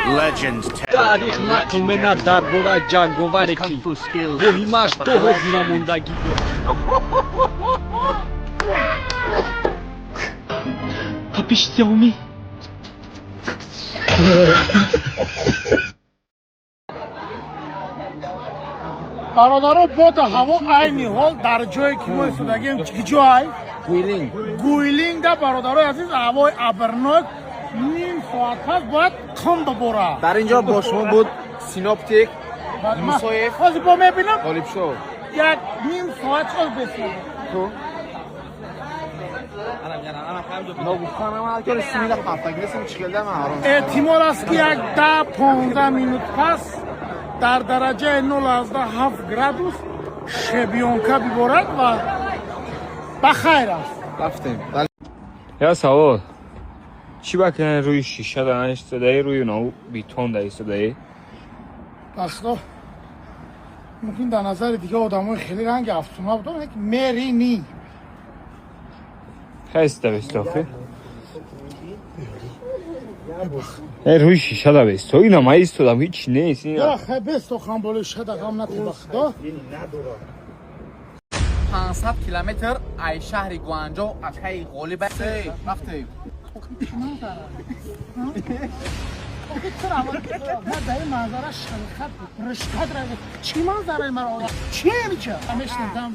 Legends tell Таърих нақл менад дар бораи ҷанговаре, ки kung fu skills. воҳимааш то ҳозира мондагӣ дорад. Тапиш Сяоми. Бародаро, бода ҳаво айни ҳол дар ҷое ки мо истодагем, ҷой Гуйлинга, бародарои азиз, ҳавои абрнок, ним соат пас бояд қум бибора. Дар инҷо бо шумо буд синоптик Мусоев. Ҳозир бо мебинам. Ғолибшоҳ. Як ним соат шод бесоба. Эҳтимол аст, ки як 10-15 минут пас дар дараҷаи 0,7 градус шебёнка биборад ва ба хайр аст. Рафтем. Я савол: чӣ ба кунен рӯи шиша да наистодаи, рӯи нав бетон да истодаи? Ба худо, мумкин дар назари дига одамои хеле ранги афсуна будам, лекин мерини. Хаста бестофи э рӯи шиша да бесто, ина ма истодам, ҳеч нест ина. Я хай бесто, хам болои шиша да ғам нати, ба худо. 500 километр ай шаҳри Гуанҷо акаи Ғолиб Рафтем. Охи, чира ма дар ин манзара шалхат ришкат ра, чӣ манзараи маро овард? Чи мича мешнидам?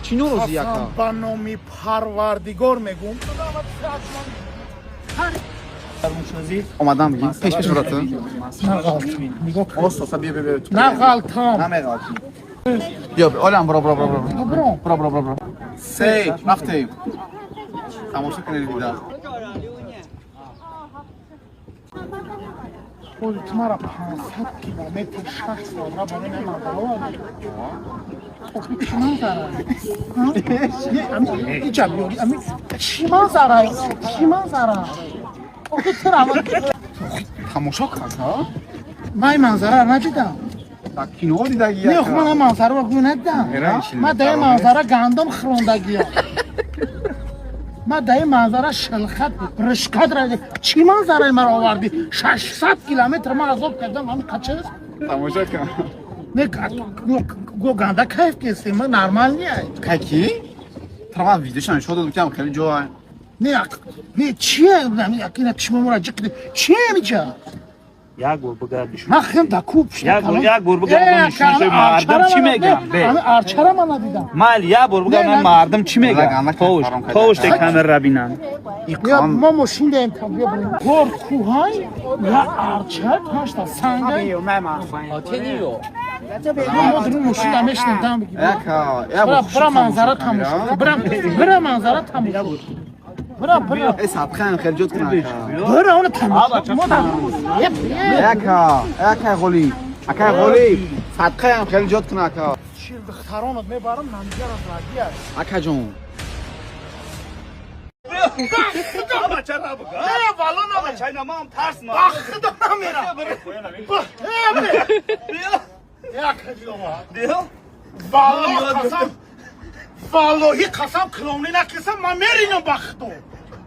Чӣ норозӣ, яка? Ба номи Парвардигор мегум. Омадам, бигӣ пеш пеш брата. Нигоҳ. Остоса, бия, бия, бия. Нағалтам. Намеғалти. Биё, олам, бро, бро, бро, бро. Бро. Бро, бро, бро, бро. Се, рафтем. Тамошо кунед дида. Бози ту мара 500 километр 6 соатра барои ин манзара овардӣ. Охи, чӣ манзара? Иҷа биёри, ами чӣ манзара, чӣ манзара? Охи, чира Тамошо кард, ҳа? Ман ин манзараро надидам. Дар кино дидаги. Не, охи, ман ин манзараро гӯ надидам. Ман дар ин манзара гандум хӯрондагиям. Ман дар ин манзара шилхат ришкат ра, чӣ манзараи маро овардӣ? 600 километр ман азоб кардам, ами қача. Тамошо кун. Не, го ганда кайф кестем, ман нормал не. Каки? Тара ман видеошам нишон додам, ки хеле ҷо. Не, не, чие? Ина чишмомора ҷиқ, чие мича? Як бор бигардиш. Ман хем да куб. Як бор бигардам, нишон шуд, мардум чӣ мегӯянд? Бе. Арчара ман надидам. Майли, як бор бигардам, мардум чӣ мегӯянд? Товуш, товуш де камера бинанд. Я мо мошин даем, там бия бурем. Гор кӯҳай я арча панҷта санга. Мо дуру мошин да мешинем, там бигир. Яка, я Бира, бира, манзара тамошо. Бира, бира, манзара тамошо. Бира, бира. Э, садқаам хеле ҷод кунад. Бира, она тамошо. Мо дар Яка, акай Ғолиб. Акай Ғолиб, садқаам хеле ҷод кунад, ака. Шир духтаронат мебарам, намдигара загия. Ака ҷон. Не, вало намера. Ба худо намера. Як хиҷоба. Валлоҳ қасам. Валлоҳи қасам, клоунӣ накисам, ман меринам, ба худо.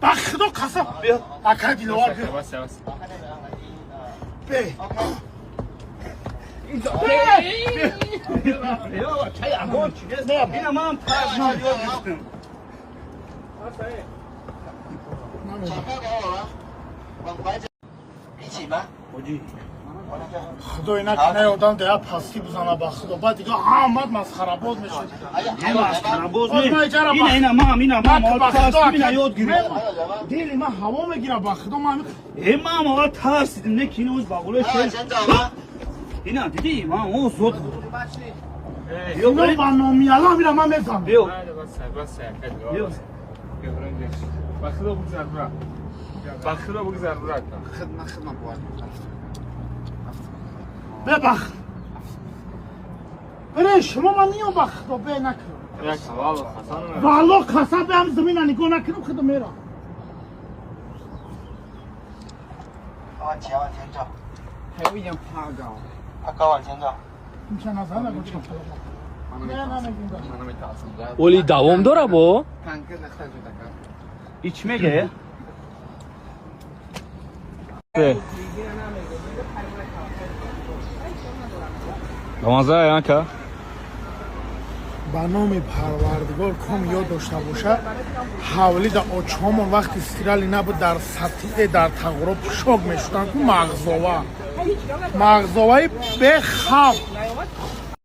Ба худо қасам. Ака Диловар, биё. Бе. Бе. Ина ман тарс ёд гирифтам. Худои накунай, одам дея пастӣ бизана, ба худо, баъд дига ҳамат масхарабоз мешуд. Масхарабоз Боз не. ман иҷара Ина, ина мам, ина мам, Ба аввал худо, тарсидим, ина ака- ёд гирифтам. Дили ман ҳаво мегира, ба худо, ман Э, мам, аввал тарсидим, не кино ба ғуле шер. Ина дидӣ, мам, о зод. Биё, ино ба номи Аллоҳ мира, ман мезанам. биё. Биё. Ба худо, бигзар, бира. Ба худо, бигзар, бира. Хидма, хидма бовар. Бебах. Бире, шумо ман ниём, ба худо, бе накун. Як валло қасам. Валло қасам, бе ҳам замина нигоҳ накунам, худо мерам. 往前往前走，还有一点怕高。阿高往前走。 Инча назар нагӯ, чӣ не намегӯм. Оли давом дора бо? Танка нахта ҷод, ака. И чӣ мегӯе? Ба маза яка. Ба номи Парвардигор, ком ёд дошта боша, ҳавлида очҳомон вақти стирали набуд, дар сатие дар тағоро пушок мешуданд ку, мағзова, мағзоваи бехав.